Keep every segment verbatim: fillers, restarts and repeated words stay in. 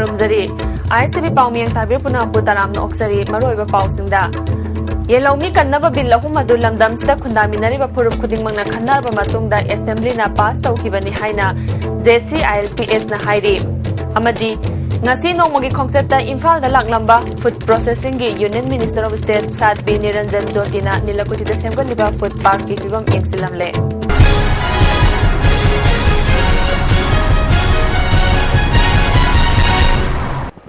ꯈꯨꯔꯨꯝꯖꯔꯤ꯫ ꯑꯥꯏ ꯑꯦꯁ T V ꯄꯥꯎꯃꯤ ꯌꯦꯡꯊꯥꯕꯤꯔ ꯄꯨꯝꯅꯃꯛꯄꯨ ꯇꯔꯥꯝꯅ ꯑꯣꯛꯆꯔꯤ꯫ ꯃꯔꯨꯑꯣꯏꯕ ꯄꯥꯎꯁꯤꯡꯗ, ꯌꯦꯜꯍꯧꯃꯤ ꯀꯟꯅꯕ ꯕꯤꯜ ꯑꯍꯨꯝ ꯑꯗꯨ ꯂꯝꯗꯝꯁꯤꯗ ꯈꯨꯟꯗꯥꯃꯤꯟꯅꯔꯤꯕ ꯐꯨꯔꯨꯞ ꯈꯨꯗꯤꯡꯃꯛꯅ ꯈꯟꯅꯔꯕ ꯃꯇꯨꯡꯗ ꯑꯦꯁꯦꯝꯕ꯭ꯂꯤꯅ ꯄꯥꯁ ꯇꯧꯈꯤꯕꯅꯤ ꯍꯥꯏꯅ ꯖꯦ ꯁꯤ ꯑꯥꯏ ꯑꯦꯜ ꯄꯤ ꯑꯦꯁꯅ ꯍꯥꯏꯔꯤ꯫ ꯑꯃꯗꯤ ꯉꯁꯤ ꯅꯣꯡꯃꯒꯤ ꯈꯣꯡꯆꯠꯇ ꯏꯝꯐꯥꯜꯗ ꯂꯥꯛꯂꯝꯕ ꯐꯨꯗ ꯄ꯭ꯔꯣꯁꯦꯁꯤꯡꯒꯤ union minister of state Sadhvi Niranjan ꯖꯣꯇꯤꯅ ꯅꯤꯂꯀꯨꯊꯤꯗ ꯁꯦꯝꯒꯠꯂꯤꯕ ꯐꯨꯗ ꯄꯥꯔꯛꯀꯤ ꯐꯤꯕꯝ ꯌꯦꯡꯁꯤꯜꯂꯝꯂꯦ꯫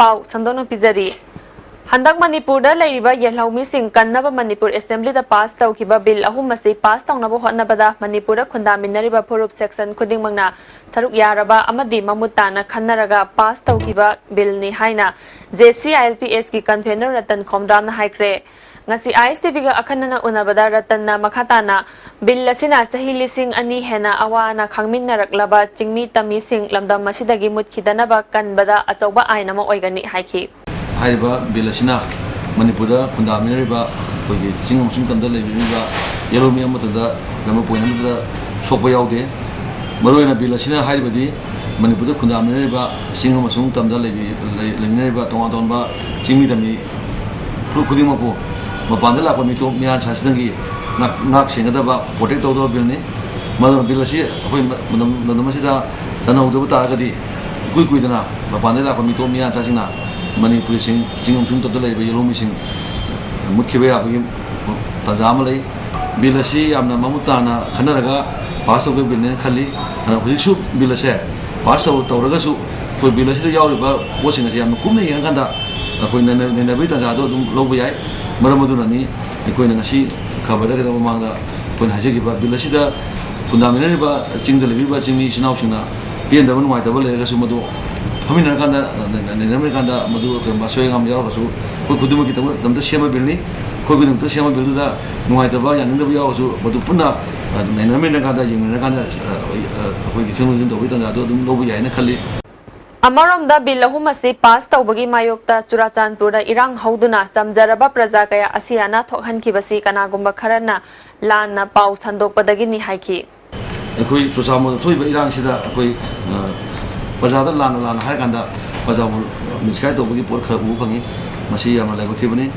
ꯄꯥꯎ ꯁꯟꯗꯣꯛꯅ ꯄꯤꯖꯔꯤ꯫ ꯍꯟꯗꯛ ꯃꯅꯤꯄꯨꯔꯗ ꯂꯩꯔꯤꯕ ꯌꯦꯜꯍꯧꯃꯤꯁꯤꯡ ꯀꯟꯅꯕ ꯃꯅꯤꯄꯨꯔ ꯑꯦꯁꯦꯝꯕ꯭ꯂꯤꯗ ꯄꯥꯁ ꯇꯧꯈꯤꯕ ꯕꯤꯜ ꯑꯍꯨꯝ ꯑꯁꯤ ꯄꯥꯁ ꯇꯧꯅꯕ ꯍꯣꯠꯅꯕꯗ ꯃꯅꯤꯄꯨꯔꯗ ꯈꯨꯟꯗꯥꯃꯤꯟꯅꯔꯤꯕ ꯐꯨꯔꯨꯞ ꯁꯦꯛꯁꯟ ꯈꯨꯗꯤꯡꯃꯛꯅ ꯁꯔꯨꯛ ꯌꯥꯔꯕ ꯑꯃꯗꯤ ꯃꯃꯨꯠ ꯇꯥꯅ ꯈꯟꯅꯔꯒ ꯄꯥꯁ ꯇꯧꯈꯤꯕ ꯕꯤꯜꯅꯤ ꯍꯥꯏꯅ J C I L P ꯑꯦꯁꯀꯤ ꯀꯟꯚꯦꯅꯔ ꯔꯇꯟ ꯈꯣꯝꯗ꯭ꯔꯥꯝꯅ ꯍꯥꯏꯈ꯭ꯔꯦ꯫ ꯉꯁꯤ ꯑꯥꯏ ꯑꯦꯁ ꯇꯤ ꯚꯤꯒ ꯑꯈꯟꯅꯅ ꯎꯅꯕꯗ ꯔꯇꯟꯅ ꯃꯈꯥ ꯇꯥꯅ ꯕꯤꯜ ꯑꯁꯤꯅ ꯆꯍꯤ ꯂꯤꯁꯤꯡ ꯑꯅꯤ ꯍꯦꯟꯅ ꯑꯋꯥ ꯑꯅꯥ ꯈꯥꯡꯃꯤꯟꯅꯔꯛꯂꯕ ꯆꯤꯡꯃꯤ ꯇꯝꯃꯤꯁꯤꯡ ꯂꯝꯗꯝ ꯑꯁꯤꯗꯒꯤ ꯃꯨꯠꯈꯤꯗꯅꯕ ꯀꯟꯕꯗ ꯑꯆꯧꯕ ꯑꯥꯏꯟ ꯑꯃ ꯑꯣꯏꯒꯅꯤ ꯍꯥꯏꯈꯤ꯫ ꯍꯥꯏꯔꯤꯕ ꯕꯤꯜ ꯑꯁꯤꯅ ꯃꯅꯤꯄꯨꯔꯗ ꯈꯨꯟꯗꯥꯃꯤꯟꯅꯔꯤꯕ ꯑꯩꯈꯣꯏꯒꯤ ꯆꯤꯡ ꯑꯃꯁꯨꯡ ꯇꯝꯗ ꯂꯩꯕꯤꯔꯤꯕ ꯌꯦꯜꯍꯧꯃꯤ ꯑꯃꯠꯇꯗ ꯂꯝꯕ ꯄꯣꯏꯟ ꯑꯃꯠꯇꯗ ꯁꯣꯛꯄ ꯌꯥꯎꯗꯦ꯫ ꯃꯔꯨꯑꯣꯏꯅ ꯕꯤꯜ ꯑꯁꯤꯅ ꯍꯥꯏꯔꯤꯕꯗꯤ ꯃꯅꯤꯄꯨꯔꯗ ꯈꯨꯟꯗꯥꯃꯤꯟꯅꯔꯤꯕ ꯆꯤꯡ ꯑꯃꯁꯨꯡ ꯇꯝꯗ ꯂꯩꯕꯤ-, ꯂꯩ-, ꯂꯩꯃꯤꯟꯅꯔꯤꯕ ꯇꯣꯉꯥꯟ ꯇꯣꯉꯥꯟꯕ ꯆꯤꯡꯃꯤ ꯇꯝꯃꯤ ꯐꯨꯔꯨꯞ ꯈꯨꯗꯤꯡꯃꯛꯄꯨ ꯃꯄꯥꯟꯗ ꯂꯥꯛꯄ ꯃꯤꯇꯣꯞ ꯃꯤꯌꯥꯟ ꯁꯥꯁꯤꯡꯒꯤ ꯉꯥꯛ-, ꯉꯥꯛ ꯁꯦꯟꯒꯗꯕ, ꯄ꯭ꯔꯣꯇꯦꯛ ꯇꯧꯒꯗꯕ ꯕꯤꯜꯅꯤ꯫ ꯃꯗꯨꯅ ꯕꯤꯜ ꯑꯁꯤ ꯑꯩꯈꯣꯏ ꯃ-, ꯃꯇꯝ, ꯃꯇꯝ ꯑꯁꯤꯗ ꯆꯠꯅꯍꯧꯗꯕ ꯇꯥꯔꯒꯗꯤ ꯏꯀꯨꯏ ꯀꯨꯏꯗꯅ ꯃꯄꯥꯟꯗ ꯂꯥꯛꯄ ꯃꯤꯇꯣꯞ ꯃꯤꯌꯥꯟ ꯁꯥꯁꯤꯡꯅ ꯃꯅꯤꯄꯨꯔꯤꯁꯤꯡ, ꯆꯤꯡ ꯑꯃꯁꯨꯡ ꯇꯝꯗ ꯂꯩꯔꯤꯕ ꯌꯦꯜꯍꯧꯃꯤꯁꯤꯡ ꯃꯨꯠꯈꯤꯕ ꯌꯥꯕꯒꯤ ꯇꯥꯟꯖꯥ ꯑꯃ ꯂꯩ꯫ ꯕꯤꯜ ꯑꯁꯤ ꯌꯥꯝꯅ ꯃꯃꯨꯠ ꯇꯥꯅ ꯈꯟꯅꯔꯒ ꯄꯥꯁ ꯇꯧꯒꯗꯕ ꯕꯤꯜꯅꯦꯅ ꯈꯜꯂꯤ꯫ ꯑꯗꯨꯅ ꯍꯧꯖꯤꯛꯁꯨ ꯕꯤꯜ ꯑꯁꯦ ꯄꯥꯁ ꯇꯧ-, ꯇꯧꯔꯒꯁꯨ ꯑꯩꯈꯣꯏ ꯕꯤꯜ ꯑꯁꯤꯗ ꯌꯥꯎꯔꯤꯕ ꯄꯣꯠꯁꯤꯡ ꯑꯁꯤ ꯌꯥꯝꯅ ꯀꯨꯞꯅ ꯌꯦꯡꯉꯀꯥꯟꯗ ꯑꯩꯈꯣꯏ ꯅꯩꯅ-, ꯅꯩꯅꯕꯒꯤ ꯇꯥꯟꯖꯥꯗꯣ ꯑꯗꯨꯝ ꯂꯧꯕ ꯌꯥꯏ꯫ ꯃꯔꯝ ꯑꯗꯨꯅꯅꯤ ꯑꯩꯈꯣꯏꯅ ꯉꯁꯤ ꯈꯕꯔꯗ ꯀꯩꯗꯧꯕ ꯃꯃꯥꯡꯗ ꯑꯩꯈꯣꯏꯅ ꯍꯥꯏꯖꯈꯤꯕ ꯕꯤꯜ ꯑꯁꯤꯗ ꯈꯨꯟꯗꯥꯃꯤꯟꯅꯔꯤꯕ ꯆꯤꯡꯗ ꯂꯩꯕꯤꯔꯤꯕ ꯆꯤꯡꯃꯤ ꯏꯆꯤꯟ ꯏꯅꯥꯎꯁꯤꯡꯅ ꯄꯦꯟꯗꯕ ꯅꯨꯡꯉꯥꯏꯇꯕ ꯂꯩꯔꯒꯁꯨ ꯃꯗꯨ ꯐꯝꯃꯤꯟꯅꯔꯀꯥꯟꯗ ꯅꯩꯅꯃꯤꯟꯅꯔꯀꯥꯟꯗ ꯃꯗꯨ ꯀꯩꯒꯨꯝꯕ ꯑꯁꯣꯏ ꯑꯉꯥꯝ ꯌꯥꯎꯔꯒꯁꯨ ꯑꯩꯈꯣꯏ ꯈꯨꯗꯤꯡꯃꯛꯀꯤꯗꯃꯛꯇ ꯁꯦꯝꯕ ꯕꯤꯜꯅꯤ꯫ ꯑꯩꯈꯣꯏ ꯈꯨꯗꯤꯡꯃꯛꯇ ꯁꯦꯝꯕ ꯕꯤꯜꯗꯨꯗ ꯅꯨꯡꯉꯥꯏꯇꯕ ꯌꯥꯅꯤꯡꯗꯕ ꯌꯥꯎꯔꯒꯁꯨ ꯃꯗꯨ ꯄꯨꯟꯅ ꯅꯩꯅꯃꯤꯟꯅꯔꯀꯥꯟꯗ ꯌꯦꯡꯃꯤꯟꯅꯔꯀꯥꯟꯗ ꯑꯩꯈꯣꯏꯒꯤ ꯁꯦꯝꯗꯣꯛ ꯁꯦꯝꯖꯤꯟ ꯇꯧꯕꯒꯤ ꯇꯥꯟꯖꯥꯗꯨ ꯑꯗꯨꯝ ꯂꯧꯕ ꯌꯥꯏꯅ ꯈꯜꯂꯤ꯫ ꯑꯃꯔꯣꯝꯗ ꯕꯤꯜ ꯑꯍꯨꯝ ꯑꯁꯤ ꯄꯥꯁ ꯇꯧꯕꯒꯤ ꯃꯥꯌꯣꯛꯇ ꯆꯨꯔꯥꯆꯥꯟꯄꯨꯔꯗ ꯏꯔꯥꯡ ꯍꯧꯗꯨꯅ ꯆꯝꯖꯔꯕ ꯄ꯭ꯔꯖꯥ ꯀꯌꯥ ꯑꯁꯤ ꯑꯅꯥ ꯊꯣꯛꯍꯟꯈꯤꯕꯁꯤ ꯀꯅꯥꯒꯨꯝꯕ ꯈꯔꯅ ꯂꯥꯟꯅ ꯄꯥꯎ ꯁꯟꯗꯣꯛꯄꯗꯒꯤꯅꯤ ꯍꯥꯏꯈꯤ꯫ ꯑꯩꯈꯣꯏ ꯆꯨꯔꯥꯆꯥꯟꯄꯨꯔꯗ ꯊꯣꯛꯏꯕ ꯏꯔꯥꯡꯁꯤꯗ ꯑꯩꯈꯣꯏ, ꯑ, ꯄ꯭ꯔꯖꯥꯗ ꯂꯥꯟꯅ ꯂꯥꯟꯅ ꯍꯥꯏꯔꯀꯥꯟꯗ ꯄ꯭ꯔꯖꯥꯕꯨ ꯃꯤꯁꯒꯥꯏꯠ ꯇꯧꯕꯒꯤ ꯄꯣꯠ ꯈꯔ ꯎꯕ ꯐꯪꯉꯤ꯫ ꯃꯁꯤ ꯌꯥꯝꯅ ꯂꯥꯏꯕꯛ ꯊꯤꯕꯅꯤ꯫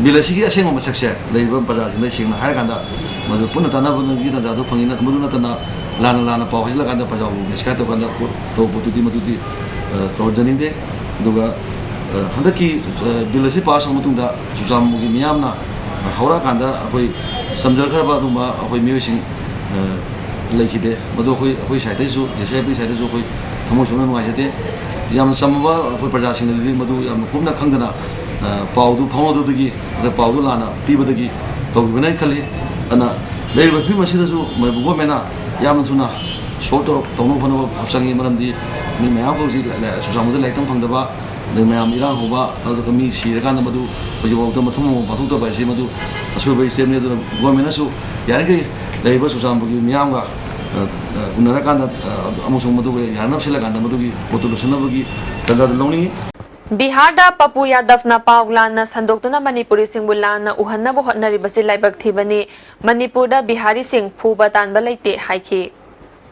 ꯕꯤꯜ ꯑꯁꯤꯒꯤ ꯑꯁꯦꯡꯕ ꯃꯁꯛꯁꯦ ꯂꯩꯔꯤꯕ ꯄ꯭ꯔꯖꯥꯁꯤꯡꯗ ꯁꯦꯡꯅ ꯍꯥꯏꯔꯀꯥꯟꯗ ꯃꯗꯨ ꯄꯨꯟꯅ ꯇꯥꯟꯅꯕꯒꯤ ꯇꯥꯟꯖꯥꯗꯨ ꯐꯪꯉꯤ꯫ ꯃꯗꯨ ꯅꯠꯇꯅ ꯂꯥꯟꯅ ꯂꯥꯟꯅ ꯄꯥꯎ ꯍꯥꯏꯖꯤꯜꯂꯀꯥꯟꯗ ꯄ꯭ꯔꯖꯥꯕꯨ ꯃꯤꯁꯒꯥꯏꯠ ꯇꯧꯀꯥꯟꯗ ꯄꯣꯠ-, ꯇꯧꯕ ꯄꯣꯠꯇꯨꯗꯤ ꯃꯗꯨꯗꯤ, ꯑ, ꯇꯧꯍꯟꯖꯅꯤꯡꯗꯦ꯫ ꯑꯗꯨꯒ, ꯑ, ꯍꯟꯗꯛꯀꯤ, ꯑ, ꯕꯤꯜ ꯑꯁꯤ ꯄꯥꯁ ꯇꯧꯔꯕ ꯃꯇꯨꯡꯗ ꯆꯨꯔꯆꯥꯟꯄꯨꯔꯒꯤ ꯃꯤꯌꯥꯝꯅ, ꯑ, ꯍꯧꯔꯛꯑꯀꯥꯟꯗ ꯑꯩꯈꯣꯏ ꯆꯝꯖꯈ꯭ꯔꯕ ꯑꯗꯨꯒꯨꯝꯕ ꯑꯩꯈꯣꯏ ꯃꯤꯑꯣꯏꯁꯤꯡ, ꯑ, ꯂꯩꯈꯤꯗꯦ꯫ ꯃꯗꯨ ꯑꯩꯈꯣꯏ, ꯑꯩꯈꯣꯏ ꯁꯥꯏꯠꯇꯒꯤꯁꯨ, ꯖꯦ ꯁꯤ ꯑꯥꯏ ꯄꯤ ꯁꯥꯏꯠꯇꯒꯤꯁꯨ ꯑꯩꯈꯣꯏ ꯊꯃꯣꯏ ꯁꯣꯛꯅ ꯅꯨꯡꯉꯥꯏꯖꯗꯦ꯫ ꯌꯥꯝꯅ ꯆꯝꯃꯕ ꯑꯩꯈꯣꯏ ꯄ꯭ꯔꯖꯥꯁꯤꯡꯅꯗꯤ ꯃꯗꯨ ꯌꯥꯝꯅ ꯀꯨꯞꯅ ꯈꯪꯗꯅ, ꯑ, ꯄꯥꯎꯗꯨ ꯐꯥꯎꯅꯗꯕꯗꯒꯤ, ꯑꯗ ꯄꯥꯎꯗꯨ ꯂꯥꯟꯅ ꯄꯤꯕꯗꯒꯤ ꯇꯧꯈꯤꯕꯅꯦꯅ ꯈꯜꯂꯤ꯫ ꯑꯗꯨꯅ ꯂꯩꯔꯤꯕ ꯐꯤꯕꯝ ꯑꯁꯤꯗꯁꯨ ꯃꯅꯤꯄꯨꯔ ꯒꯣꯔꯃꯦꯟꯅ ꯌꯥꯝꯅ ꯊꯨꯅ ꯁꯣꯜꯕ ꯇꯧꯔꯛ-, ꯇꯧꯅꯕ ꯍꯣꯠꯅꯕ ꯆꯪꯉꯤ꯫ ꯃꯔꯝꯗꯤ ꯃꯤ ꯃꯌꯥꯝ ꯍꯧꯖꯤꯛ ꯂ-, ꯂ-, ꯆꯨꯔꯆꯥꯟꯄꯨꯔꯗ ꯂꯥꯏꯔꯤꯛ ꯇꯝ ꯐꯪꯗꯕ, ꯑꯗꯩ ꯃꯌꯥꯝ ꯏꯔꯥꯡ ꯍꯧꯕ, ꯑꯗꯨꯒ ꯃꯤ ꯁꯤꯔꯀꯥꯟꯗ ꯃꯗꯨ ꯍꯧꯖꯤꯛꯐꯥꯎꯗ ꯃꯊꯨꯝ ꯃꯔꯣꯡ ꯄꯥꯡꯊꯣꯛꯇꯕ ꯍꯥꯏꯁꯤ ꯃꯗꯨ ꯑꯁꯣꯏꯕ ꯏꯁꯇꯦꯞꯅꯤ꯫ ꯑꯗꯨꯅ ꯒꯣꯔꯃꯦꯟꯅꯁꯨ ꯌꯥꯔꯤꯈꯩ ꯂꯩꯔꯤꯕ ꯆꯨꯔꯆꯥꯟꯄꯨꯔꯒꯤ ꯃꯤꯌꯥꯝꯒ, ꯑ, ꯑ, ꯎꯅꯔꯀꯥꯟꯗ, ꯑ, ꯑꯃꯁꯨꯡ ꯃꯗꯨꯒ ꯌꯥꯅꯅꯕ ꯁꯤꯜꯂꯀꯥꯟꯗ ꯃꯗꯨꯒꯤ ꯄꯣꯠꯇꯨ ꯂꯣꯏꯁꯤꯟꯅꯕꯒꯤ ꯇꯥꯟꯖꯥꯗꯨ ꯂꯧꯅꯤꯡꯏ꯫ ꯕꯤꯍꯥꯔꯗ ꯄꯄꯨ ꯌꯥꯗꯕꯅ ꯄꯥꯎ ꯂꯥꯟꯅ ꯁꯟꯗꯣꯛꯇꯨꯅ ꯃꯅꯤꯄꯨꯔꯤꯁꯤꯡꯕꯨ ꯂꯥꯟꯅ ꯎꯍꯟꯅꯕ ꯍꯣꯠꯅꯔꯤꯕꯁꯤ ꯂꯥꯏꯕꯛ ꯊꯤꯕꯅꯤ꯫ ꯃꯅꯤꯄꯨꯔꯗ ꯕꯤꯍꯥꯔꯤꯁꯤꯡ ꯐꯨꯕ ꯇꯥꯟꯕ ꯂꯩꯇꯦ ꯍꯥꯏꯈꯤ꯫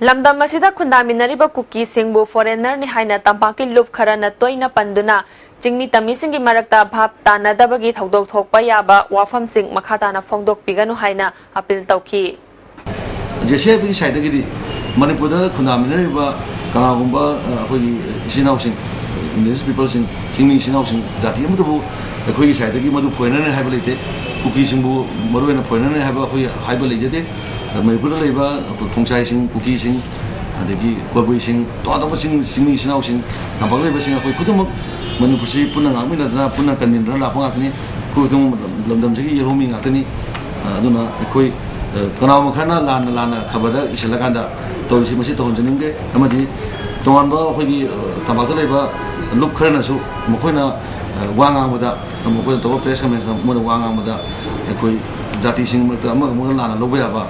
ꯂꯝꯗꯝ ꯑꯁꯤꯗ ꯈꯨꯟꯗꯥꯃꯤꯟꯅꯔꯤꯕ ꯀꯨꯀꯤꯁꯤꯡꯕꯨ ꯐꯣꯔꯦꯟꯅꯔꯅꯤ ꯍꯥꯏꯅ ꯇꯝꯄꯥꯛꯀꯤ ꯂꯨꯞ ꯈꯔꯅ ꯇꯣꯏꯅ ꯄꯟꯗꯨꯅ ꯆꯤꯡꯃꯤ ꯇꯝꯃꯤꯁꯤꯡꯒꯤ ꯃꯔꯛꯇ ꯚꯥꯞ ꯇꯥꯅꯗꯕꯒꯤ ꯊꯧꯗꯣꯛ ꯊꯣꯛꯄ ꯌꯥꯕ ꯋꯥꯐꯝꯁꯤꯡ ꯃꯈꯥ ꯇꯥꯅ ꯐꯣꯡꯗꯣꯛꯄꯤꯒꯅꯨ ꯍꯥꯏꯅ ꯑꯄꯤꯜ ꯇꯧꯈꯤ꯫ ꯖꯦ ꯁꯤ ꯑꯥꯏ ꯄꯤꯒꯤ ꯁꯥꯏꯠꯇꯒꯤꯗꯤ ꯃꯅꯤꯄꯨꯔꯗ ꯈꯨꯟꯗꯥꯃꯤꯟꯅꯔꯤꯕ ꯀꯅꯥꯒꯨꯝꯕ, ꯑ, ꯑꯩꯈꯣꯏꯒꯤ ꯏꯆꯤꯟ ꯏꯅꯥꯎꯁꯤꯡ, ꯏꯟꯗꯤꯖꯤꯅꯁ ꯄꯤꯄꯜꯁꯤꯡ, ꯆꯤꯡꯃꯤ ꯏꯆꯤꯟ ꯏꯅꯥꯎꯁꯤꯡ ꯖꯥꯇꯤ ꯑꯃꯠꯇꯕꯨ ꯑꯩꯈꯣꯏꯒꯤ ꯁꯥꯏꯠꯇꯒꯤ ꯃꯗꯨ ꯐꯣꯔꯦꯟꯅꯔꯅꯤ ꯍꯥꯏꯕ ꯂꯩꯇꯦ꯫ ꯀꯨꯀꯤꯁꯤꯡꯕꯨ ꯃꯔꯨꯑꯣꯏꯅ ꯐꯣꯔꯦꯟꯅꯔꯅꯤ ꯍꯥꯏꯕ ꯑꯩꯈꯣꯏ ꯍꯥꯏꯕ ꯂꯩꯖꯗꯦ꯫ ꯃꯅꯤꯄꯨꯔꯗ ꯂꯩꯕ ꯑꯩꯈꯣꯏ ꯈꯣꯡꯁꯥꯏꯁꯤꯡ, ꯀꯨꯀꯤꯁꯤꯡ, ꯑꯗꯒꯤ ꯀꯕꯨꯏꯁꯤꯡ, ꯇꯣꯉꯥꯟ ꯇꯣꯉꯥꯟꯕ ꯆꯤꯡ-, ꯆꯤꯡꯃꯤ ꯏꯆꯤꯟ ꯏꯅꯥꯎꯁꯤꯡ, ꯇꯝꯄꯥꯛꯇ ꯂꯩꯕꯁꯤꯡ, ꯑꯩꯈꯣꯏ ꯈꯨꯗꯤꯡꯃꯛ ꯃꯅꯤꯄꯨꯔꯁꯤ ꯄꯨꯟꯅ ꯉꯥꯛꯃꯤꯟꯅꯗꯅ, ꯄꯨꯟꯅ ꯀꯟꯃꯤꯟꯅꯗꯅ ꯂꯥꯛꯄ ꯉꯥꯛꯇꯅꯤ꯫ ꯑꯩꯈꯣꯏ ꯈꯨꯗꯤꯡꯃꯛ ꯂꯝꯗꯝꯁꯤꯒꯤ ꯏꯔꯣꯝꯃꯤ ꯉꯥꯛꯇꯅꯤ꯫ ꯑꯗꯨꯅ ꯑꯩꯈꯣꯏ, ꯑ, ꯀꯅꯥꯒꯨꯝꯕ ꯈꯔꯅ ꯂꯥꯟꯅ, ꯂꯥꯟꯅ ꯈꯕꯔꯗ ꯏꯁꯤꯜꯂꯀꯥꯟꯗ ꯇꯧꯔꯤꯁꯤ, ꯃꯁꯤ ꯇꯧꯍꯟꯖꯅꯤꯡꯗꯦ꯫ ꯑꯃꯗꯤ ꯇꯣꯉꯥꯟꯕ ꯑꯩꯈꯣꯏꯒꯤ, ꯑ, ꯇꯝꯄꯥꯛꯇ ꯂꯩꯕ ꯂꯨꯞ ꯈꯔꯅꯁꯨ ꯃꯈꯣꯏꯅ, ꯑ, ꯋꯥ ꯉꯥꯡꯕꯗ, ꯃꯈꯣꯏꯅ ꯇꯧꯕ ꯄ꯭ꯔꯦꯁ ꯀꯟꯐꯔꯦꯟꯁꯇ ꯃꯣꯏꯅ ꯋꯥ ꯉꯥꯡꯕꯗ ꯑꯩꯈꯣꯏ ꯖꯥꯇꯤꯁꯤꯡ ꯃꯔꯛꯇ ꯑꯃꯒ ꯑꯃꯒ ꯂꯥꯟꯅ ꯂꯧꯕ ꯌꯥꯕ,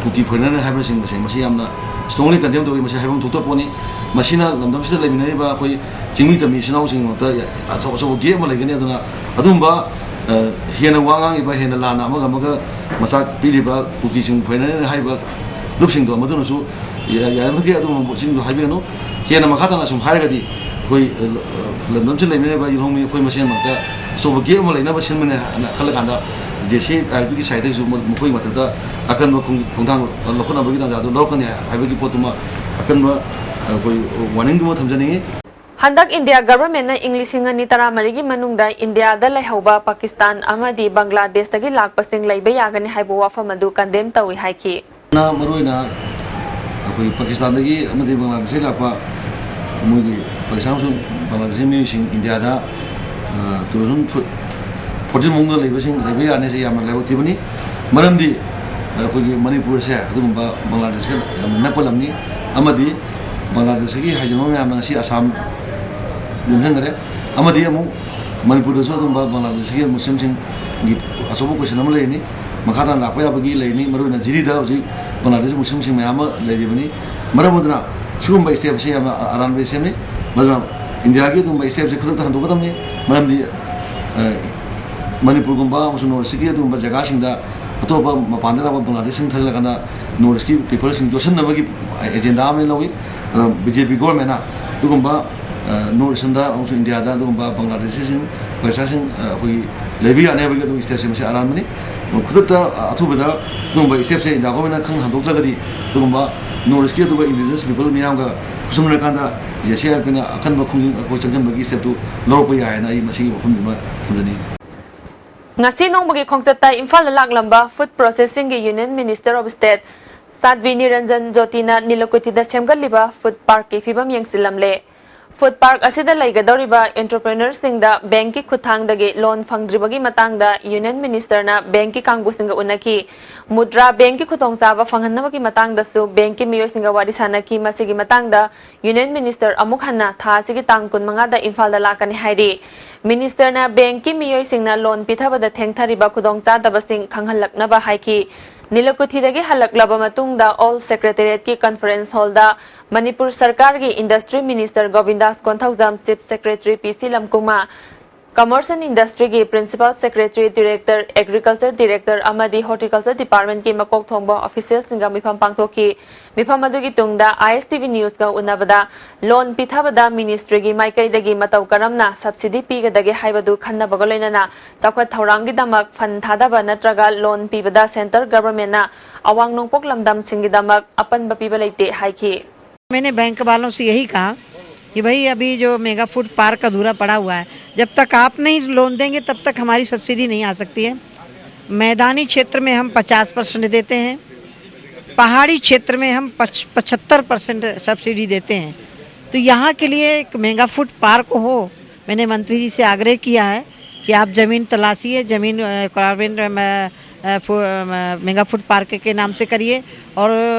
ꯀꯨꯀꯤ ꯐꯣꯔꯦꯟꯅꯔ ꯍꯥꯏꯕꯁꯤꯡ ꯑꯁꯦ ꯃꯁꯤ ꯌꯥꯝꯅ ꯏꯁꯇ꯭ꯔꯣꯡꯂꯤ ꯀꯟꯗꯦꯝ ꯇꯧꯏ꯫ ꯃꯁꯤ ꯍꯥꯏꯐꯝ ꯊꯣꯛꯇꯕ ꯄꯣꯠꯅꯤ꯫ ꯃꯁꯤꯅ ꯂꯝꯗꯝꯁꯤꯗ ꯂꯩꯃꯤꯟꯅꯔꯤꯕ ꯑꯩꯈꯣꯏ ꯆꯤꯡꯃꯤ ꯇꯝꯃꯤ ꯏꯆꯤꯟ ꯏꯅꯥꯎꯁꯤꯡꯒꯤꯗꯃꯛꯇ ꯑꯆꯧ ꯑꯆꯧꯕ ꯒꯦꯞ ꯑꯃ ꯂꯩꯒꯅꯤ꯫ ꯑꯗꯨꯅ ꯑꯗꯨꯒꯨꯝꯕ, ꯑ, ꯍꯦꯟꯅ ꯋꯥ ꯉꯥꯡꯉꯤꯕ, ꯍꯦꯟꯅ ꯂꯥꯟꯅ ꯑꯃꯒ ꯑꯃꯒ ꯃꯆꯥꯛ ꯄꯤꯔꯤꯕ ꯀꯨꯀꯤꯁꯤꯡ ꯐꯣꯔꯦꯟꯅꯔ ꯍꯥꯏꯔꯤꯕ ꯂꯨꯞꯁꯤꯡꯗꯣ ꯃꯗꯨꯅꯁꯨ ꯌꯥ-, ꯌꯥꯔꯤꯕꯃꯈꯩ ꯑꯗꯨꯒꯨꯝꯕꯁꯤꯡꯗꯣ ꯍꯥꯏꯕꯤꯒꯅꯨ꯫ ꯍꯦꯟꯅ ꯃꯈꯥ ꯇꯥꯅ ꯁꯨꯝ ꯍꯥꯏꯔꯒꯗꯤ ꯑꯩꯈꯣꯏ, ꯑ, ꯂꯝꯗꯝꯁꯤꯗ ꯂꯩꯅꯔꯤꯕ ꯌꯦꯜꯍꯧꯃꯤ ꯑꯩꯈꯣꯏ ꯃꯁꯦꯟ ꯃꯔꯛꯇ ꯑꯆꯧꯕ gap ꯑꯃ ꯂꯩꯅꯕ ꯁꯤꯟꯕꯅꯦ ꯍꯥꯏꯅ ꯈꯜꯂꯀꯥꯟꯗ, ꯖꯦ ꯁꯤ ꯑꯥꯏ ꯑꯥꯔ ꯄꯤꯒꯤ side ꯇꯒꯤꯁꯨ ꯃ-, ꯃꯈꯣꯏꯒꯤ ꯃꯊꯛꯇ ꯑꯀꯟꯕ ꯈꯣꯡ-, ꯈꯣꯡꯊꯥꯡ ꯂꯧꯈꯠꯅꯕꯒꯤ ꯇꯥꯟꯖꯥꯗꯨ ꯂꯧꯔꯛꯀꯅꯤ ꯍꯥꯏꯕꯒꯤ ꯄꯣꯠꯇꯨꯃ ꯑꯀꯟꯕ, ꯑ, ꯑꯩꯈꯣꯏ warning ꯗꯨꯃ ꯊꯝꯖꯅꯤꯡꯉꯤ꯫ ꯍꯟꯗꯛ ꯏꯟꯗꯤꯌꯥ ꯒꯚꯔꯟꯃꯦꯟꯠꯅ ꯏꯪ ꯂꯤꯁꯤꯡ ꯑꯅꯤ ꯇꯔꯥꯃꯔꯤꯒꯤ ꯃꯅꯨꯡꯗ ꯏꯟꯗꯤꯌꯥꯗ ꯂꯩꯍꯧꯕ ꯄꯥꯀꯤꯁꯇꯥꯟ ꯑꯃꯗꯤ ꯕꯪꯒ꯭ꯂꯥꯗꯦꯁꯇꯒꯤ ꯂꯥꯛꯄꯁꯤꯡ ꯂꯩꯕ ꯌꯥꯒꯅꯤ ꯍꯥꯏꯕ ꯋꯥꯐꯝ ꯑꯗꯨ condemn ꯇꯧꯏ ꯍꯥꯏꯈꯤ꯫ ꯃꯔꯨꯑꯣꯏꯅ ꯑꯩꯈꯣꯏ ꯄꯥꯀꯤꯁꯇꯥꯟꯗꯒꯤ ꯑꯃꯗꯤ ꯕꯪꯒ꯭ꯂꯥꯗꯦꯁꯇꯒꯤ ꯂꯥꯛꯄ ꯃꯣꯏꯒꯤ ꯄꯥꯀꯤꯁꯇꯥꯟ ꯑꯃꯁꯨꯡ ꯕꯪꯒ꯭ꯂꯥꯗꯦꯁꯀꯤ ꯃꯤꯑꯣꯏꯁꯤꯡ ꯏꯟꯗꯤꯌꯥꯗ, ꯑ, two thousand fourteen ꯃꯅꯨꯡꯗ ꯂꯩꯕꯁꯤꯡ ꯂꯩꯕ ꯌꯥꯅꯤ ꯍꯥꯏꯁꯦ ꯌꯥꯝꯅ ꯂꯥꯏꯕꯛ ꯊꯤꯕꯅꯤ꯫ ꯃꯔꯝꯗꯤ ꯑꯩꯈꯣꯏꯒꯤ ꯃꯅꯤꯄꯨꯔꯁꯦ ꯑꯗꯨꯒꯨꯝꯕ ꯕꯪꯒ꯭ꯂꯥꯗꯦꯁꯀ ꯌꯥꯝꯅ ꯅꯛꯄ ꯂꯝꯅꯤ, ꯑꯃꯗꯤ ꯕꯪꯒ꯭ꯂꯥꯗꯦꯁꯀꯤ ꯍꯥꯏꯖꯤꯟꯕ ꯃꯌꯥꯝꯅ ꯉꯁꯤ ꯑꯁꯥꯝ ꯌꯣꯝꯁꯤꯟꯈꯔꯦ꯫ ꯑꯃꯗꯤ ꯑꯃꯨꯛ ꯃꯅꯤꯄꯨꯔꯗꯁꯨ ꯑꯗꯨꯒꯨꯝꯕ ꯕꯪꯒ꯭ꯂꯥꯗꯦꯁꯀꯤ ꯃꯨꯁꯂꯤꯝꯁꯤꯡꯒꯤ ꯑꯆꯧꯕ question ꯑꯃ ꯂꯩꯔꯤꯅꯤ꯫ ꯃꯈꯥ ꯇꯥꯅ ꯂꯥꯛꯄ ꯌꯥꯕꯒꯤ ꯂꯩꯔꯤꯅꯤ꯫ ꯃꯔꯨꯑꯣꯏꯅ ꯖꯤꯔꯤꯗ ꯍꯧꯖꯤꯛ ꯕꯪꯒ꯭ꯂꯥꯗꯦꯁ ꯃꯨꯁꯂꯤꯝꯁꯤꯡ ꯃꯌꯥꯝ ꯑꯃ ꯂꯩꯔꯤꯕꯅꯤ꯫ ꯃꯔꯝ ꯑꯗꯨꯅ ꯁꯤꯒꯨꯝꯕ step ꯁꯤ ꯌꯥꯝꯅ ꯑꯔꯥꯟꯕ step ꯅꯤ꯫ ꯃꯗꯨꯅ ꯏꯟꯗꯤꯌꯥꯒꯤ ꯑꯗꯨꯒꯨꯝꯕ step ꯁꯤ ꯈꯨꯗꯛꯇ ꯍꯟꯗꯣꯛꯀꯗꯕꯅꯤ꯫ ꯃꯔꯝꯗꯤ, ꯑ, ꯃꯅꯤꯄꯨꯔꯒꯨꯝꯕ ꯑꯃꯁꯨꯡ North East ꯀꯤ ꯑꯗꯨꯒꯨꯝꯕ ꯖꯒꯥꯁꯤꯡꯗ ꯑꯇꯣꯞꯄ ꯃꯄꯥꯟꯗ ꯂꯥꯛꯄ ꯕꯪꯒ꯭ꯂꯥꯗꯦꯁꯁꯤꯡ ꯊꯥꯖꯤꯜꯂꯀꯥꯟꯗ North East ꯀꯤ people ꯁꯤꯡ ꯌꯣꯠꯁꯤꯟꯅꯕꯒꯤ agenda ꯑꯃ ꯂꯧꯏ꯫ ꯑꯗꯣ ꯕꯤ ꯖꯦ ꯄꯤ government ꯅ ꯑꯗꯨꯒꯨꯝꯕ, ꯑ, North Eastern ꯗ ꯑꯃꯁꯨꯡ ꯏꯟꯗꯤꯌꯥꯗ ꯑꯗꯨꯒꯨꯝꯕ ꯕꯪꯒ꯭ꯂꯥꯗꯦꯁꯤꯁꯤꯡ, ꯄꯥꯀꯤꯁꯇꯥꯟꯁꯤꯡ, ꯑ, ꯑꯩꯈꯣꯏꯒꯤ ꯂꯩꯕ ꯌꯥꯅꯤ ꯍꯥꯏꯕꯒꯤ ꯑꯗꯨꯒꯤ step ꯁꯦ ꯃꯁꯤ ꯑꯔꯥꯟꯕꯅꯤ꯫ ꯈꯨꯗꯛꯇ, ꯑ, ꯑꯊꯨꯕꯗ ꯑꯗꯨꯒꯨꯝꯕ step ꯁꯦ ꯏꯟꯗꯤꯌꯥ government ꯅ ꯈꯪ ꯍꯟꯗꯣꯛꯇ꯭ꯔꯒꯗꯤ ꯑꯗꯨꯒꯨꯝꯕ North East ꯀꯤ ꯑꯗꯨꯒ indigenous people ꯃꯤꯌꯥꯝꯒ ꯈꯨꯠꯁꯝꯅꯔꯀꯥꯟꯗ J C I R P ꯅ ꯑꯀꯟꯕ ꯈꯣꯡꯖꯪ ꯑꯩꯈꯣꯏ ꯆꯪꯁꯤꯟꯕꯒꯤ step ꯇꯨ ꯂꯧꯔꯛꯄ ꯌꯥꯏ ꯍꯥꯏꯅ ꯑꯩ ꯃꯁꯤꯒꯤ ꯋꯥꯐꯝꯗꯨꯃ ꯊꯝꯖꯅꯤꯡꯏ꯫ ꯉꯁꯤ ꯅꯣꯡꯃꯒꯤ ꯈꯣꯡꯆꯠꯇ ꯏꯝꯐꯥꯜꯗ ꯂꯥꯛꯂꯝꯕ Food Processing ꯒꯤ Union Minister of State ꯁꯥꯗ꯭ꯕꯤ Niranjan ꯖꯣꯇꯤꯅ ꯅꯤꯂꯀꯨꯊꯤꯗ ꯁꯦꯝꯒꯠꯂꯤꯕ food park ꯀꯤ ꯐꯤꯕꯝ ꯌꯦꯡꯁꯤꯜꯂꯝꯂꯦ꯫ Food park ꯑꯁꯤꯗ ꯂꯩꯒꯗꯧꯔꯤꯕ entrepreneur ꯁꯤꯡꯗ bank ꯀꯤ ꯈꯨꯠꯊꯥꯡꯗꯒꯤ loan ꯐꯪꯗ꯭ꯔꯤꯕꯒꯤ ꯃꯇꯥꯡꯗ Union Minister ꯅ bank ꯀꯤ ꯀꯥꯡꯕꯨꯁꯤꯡꯒ ꯎꯅꯈꯤ꯫ ꯃꯨꯗ꯭ꯔꯥ bank ꯀꯤ ꯈꯨꯗꯣꯡꯆꯥꯕ ꯐꯪꯍꯟꯅꯕꯒꯤ ꯃꯇꯥꯡꯗꯁꯨ bank ꯀꯤ ꯃꯤꯑꯣꯏꯁꯤꯡꯒ ꯋꯥꯔꯤ ꯁꯥꯅꯈꯤ꯫ ꯃꯁꯤꯒꯤ ꯃꯇꯥꯡꯗ Union Minister ꯑꯃꯨꯛ ꯍꯟꯅ ꯊꯥ ꯑꯁꯤꯒꯤ ꯇꯥꯡ ꯀꯨꯟꯃꯉꯥꯗ ꯏꯝꯐꯥꯜꯗ ꯂꯥꯛꯀꯅꯤ ꯍꯥꯏꯔꯤ꯫ Minister ꯅ bank ꯀꯤ ꯃꯤꯑꯣꯏꯁꯤꯡꯅ loan ꯄꯤꯊꯕꯗ ꯊꯦꯡꯊꯔꯤꯕ ꯈꯨꯗꯣꯡꯆꯥꯗꯕꯁꯤꯡ ꯈꯪꯍꯜꯂꯛꯅꯕ ꯍꯥꯏꯈꯤ꯫ ꯅꯤꯂꯀꯨꯊꯤꯗꯒꯤ ꯍꯜꯂꯛꯂꯕ ꯃꯇꯨꯡꯗ Old Secretariat ꯀꯤ conference hall ꯗ ꯃꯅꯤꯄꯨꯔ ꯁꯔꯀꯥꯔꯒꯤ Industry Minister ꯒꯣꯕꯤꯟꯗꯥꯁ Konthoujam, Chief Secretary ꯄꯤ ꯁꯤ ꯂꯝꯀꯨꯃꯥ, Commerce and Industryꯒꯤ Principal Secretary, Director, Agriculture Director ꯑꯃꯗꯤ Horticulture Departmentꯀꯤ ꯃꯀꯣꯛ ꯊꯣꯡꯕ officialꯁꯤꯡꯒ ꯃꯤꯐꯝ ꯄꯥꯡꯊꯣꯛꯈꯤ꯫ ꯃꯤꯐꯝ ꯑꯗꯨꯒꯤ ꯇꯨꯡꯗ I S T V Newsꯒ ꯎꯅꯕꯗ loan ꯄꯤꯊꯕꯗ ministryꯒꯤ ꯃꯥꯏꯀꯩꯗꯒꯤ ꯃꯇꯧ ꯀꯔꯝꯅ subsidy ꯄꯤꯒꯗꯒꯦ ꯍꯥꯏꯕꯗꯨ ꯈꯟꯅꯕꯒ ꯂꯣꯏꯅꯅ ꯆꯥꯎꯈꯠ ꯊꯧꯔꯥꯡꯒꯤꯗꯃꯛ fund ꯊꯥꯗꯕ ꯅꯠꯇ꯭ꯔꯒ loan ꯄꯤꯕꯗ centre governmentꯅ ꯑꯋꯥꯡ ꯅꯣꯡꯄꯣꯛ ꯂꯝꯗꯝꯁꯤꯡꯒꯤꯗꯃꯛ ꯑꯄꯟꯕ ꯄꯤꯕ ꯂꯩꯇꯦ ꯍꯥꯏꯈꯤ꯫ मैंने बैंक वालों से यही कहा कि भाई, अभी जो मेगा फूड पार्क अधूरा पड़ा हुआ है, जब तक आप नहीं लोन देंगे तब तक हमारी सब्सिडी नहीं आ सकती है। मैदानी क्षेत्र में हम पचास परसेंट देते हैं, पहाड़ी क्षेत्र में हम पचहत्तर परसेंट सब्सिडी देते हैं। तो यहाँ के लिए एक मेगा फूड पार्क हो, मैंने मंत्री जी से आग्रह किया है कि आप जमीन तलाशिए, जमीन कार्बन मेगा फूड पार्क के नाम से करिए, और